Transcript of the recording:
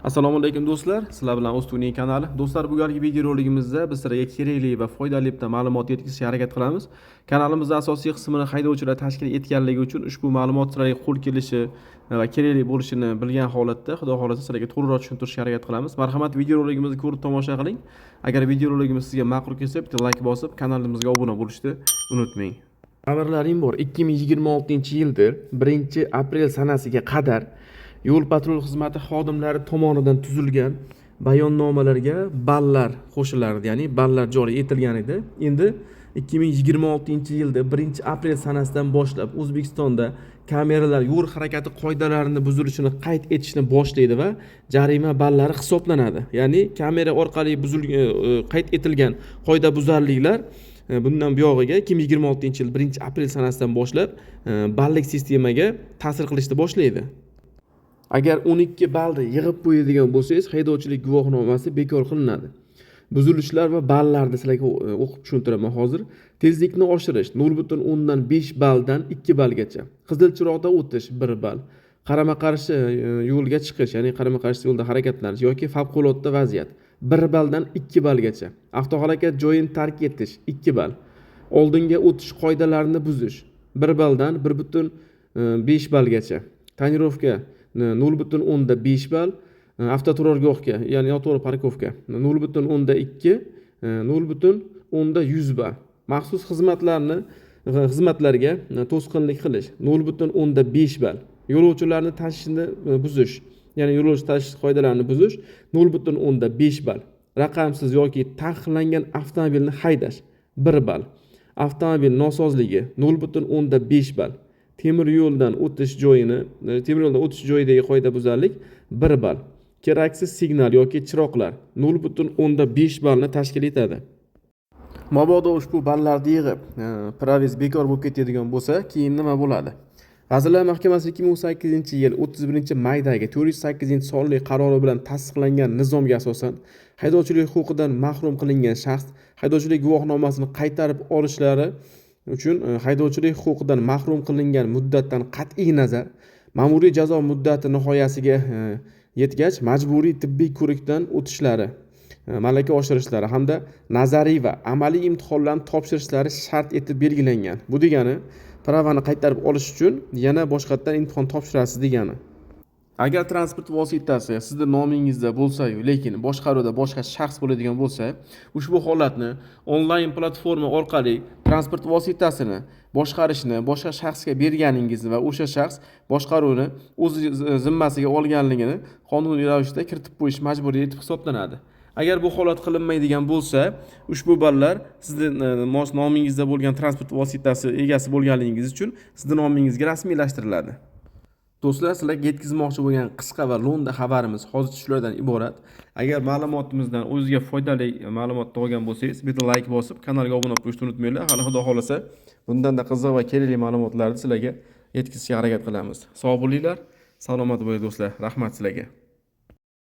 Assalomu alaykum, do'stlar. Sizlar bilan O'ztuning kanali. Do'stlar, bugungi videoroligimizda biz sizlarga kerakli va foydali bitta ma'lumot yetkazishga harakat qilamiz. Kanalimizda asosiy qismini haydovchilar tashkil etganligi uchun ushbu ma'lumot sizlarga qo'l kelishi va kerakli bo'lishini bilgan holatda, Xudo xohlasa, sizlarga to'g'riroq tushuntirishga harakat qilamiz. Marhamat, videoroligimizni ko'rib tomosha qiling. Agar videoroligimiz sizga ma'qul kelsa, bitta like bosib, kanalimizga obuna bo'lishni unutmang. Xabarlaring bor, 2026-yildir 1 aprel sanasiga qadar yo'l patrul xizmati xodimlari tomonidan tuzilgan bayonnomalarga ballar qo'shilardi, ya'ni ballar joriy etilgan edi. Endi 2026 yilda 1 aprel sanasidan boshlab O'zbekistonda kameralar yo'l harakati qoidalarini buzilishini qayd etishni boshlaydi va jarima ballari hisoblanadi. Ya'ni kamera orqali buzilgan, qayd etilgan qoidabuzarliklar bundan buyog'iga 2026 yil 1 aprel sanasidan boshlab ballik sistemaga ta'sir qilishni boshlaydi. Agar 12 ballni yig'ib qo'yadigan bo'lsangiz, haydovchilik guvohnomasi bekor qilinadi. Buzilishlar va ballarni sizlarga o'qib tushuntiraman hozir. Tezlikni oshirish 0,5 balldan 2 ballgacha, qizil chiroqda o'tish 1 ball, qarama qarshi yo'lga chiqish, ya'ni qarama qarshi yo'lda harakatlanish yoki favqulodda vaziyat 1 balldan 2 ballgacha, avtohalokat joyini tark etish 2 ball, oldinga o'tish qoidalarini buzish 1 balldan 1,5 ballgacha, tonirovka 0,5 ball, avtoturargohga, ya'ni noto'g'ri парковка 0,2, 0,100 ball, maxsus xizmatlarga to'sqinlik qilish 0,5 ball, yo'lovchilarni tashishni buzish, ya'ni yo'lovchi tashish qoidalarini buzish 0,5 ball, raqamsiz yoki taqiqlangan avtomobilni haydash 1 ball, avtomobil nosozligi 0,5 ball, temir yo'ldan o'tish joyidagi qoidabuzarlik 1 ball, keraksiz signal yoki chiroqlar 0,5 ballni tashkil etadi. Mabodo ushbu ballarni yig'ib, права ngiz bekor bo'lib ketadigan bo'lsa, keyin nima bo'ladi? Vazirlar Mahkamasi 2018 yil 31 maydagi 408 sonli qarori bilan tasdiqlangan nizomga asosan, haydovchilik huquqidan mahrum qilingan shaxs haydovchilik guvohnomasini qaytarib olishlari uchun haydovchilik huquqidan mahrum qilingan muddatdan qat'iy nazar ma'muriy jazo muddati nihoyasiga yetgach majburiy tibbiy ko'rikdan o'tishlari, malaka oshirishlari hamda nazariy va amaliy imtihonlarni topshirishlari shart etib belgilangan. Bu degani, права ni qaytarib olish uchun yana boshqatdan imtihon topshirasiz degani. Agar transport vositasi sizni nomingizda bo'lsayu, lekin boshqaruvda boshqa shaxs bo'ladigan bo'lsa, ushbu holatni onlayn platforma orqali transport vositasini boshqarishni boshqa shaxsga berganingizni va o'sha shaxs boshqaruvni o'z zimmasiga olganligini qonuniy ravishda kiritib qo'yish majburiy etib hisoblanadi. Agar bu holat qilinmaydigan bo'lsa, ushbu ballar sizni nomingizda bo'lgan transport vositasi egasi bo'lganligingiz uchun sizni nomingizga rasmiylashtiriladi. Do'stlar, sizlarga yetkazmoqchi bo'lgan qisqa va lo'nda xabarimiz hozircha shulardan iborat. Agar ma'lumotimizdan o'zizga foydali ma'lumot olgan bo'lsangiz, bitta layk bosib, kanalga obuna bo'lishni unutmanglar. Hali, Xudo xohlasa, bundanda qiziq va kerakli ma'lumotlarni sizlarga yetkazishga harakat qilamiz. Sog' bo'linglar, salomat bo'ling, do'stlar. Rahmat sizlarga.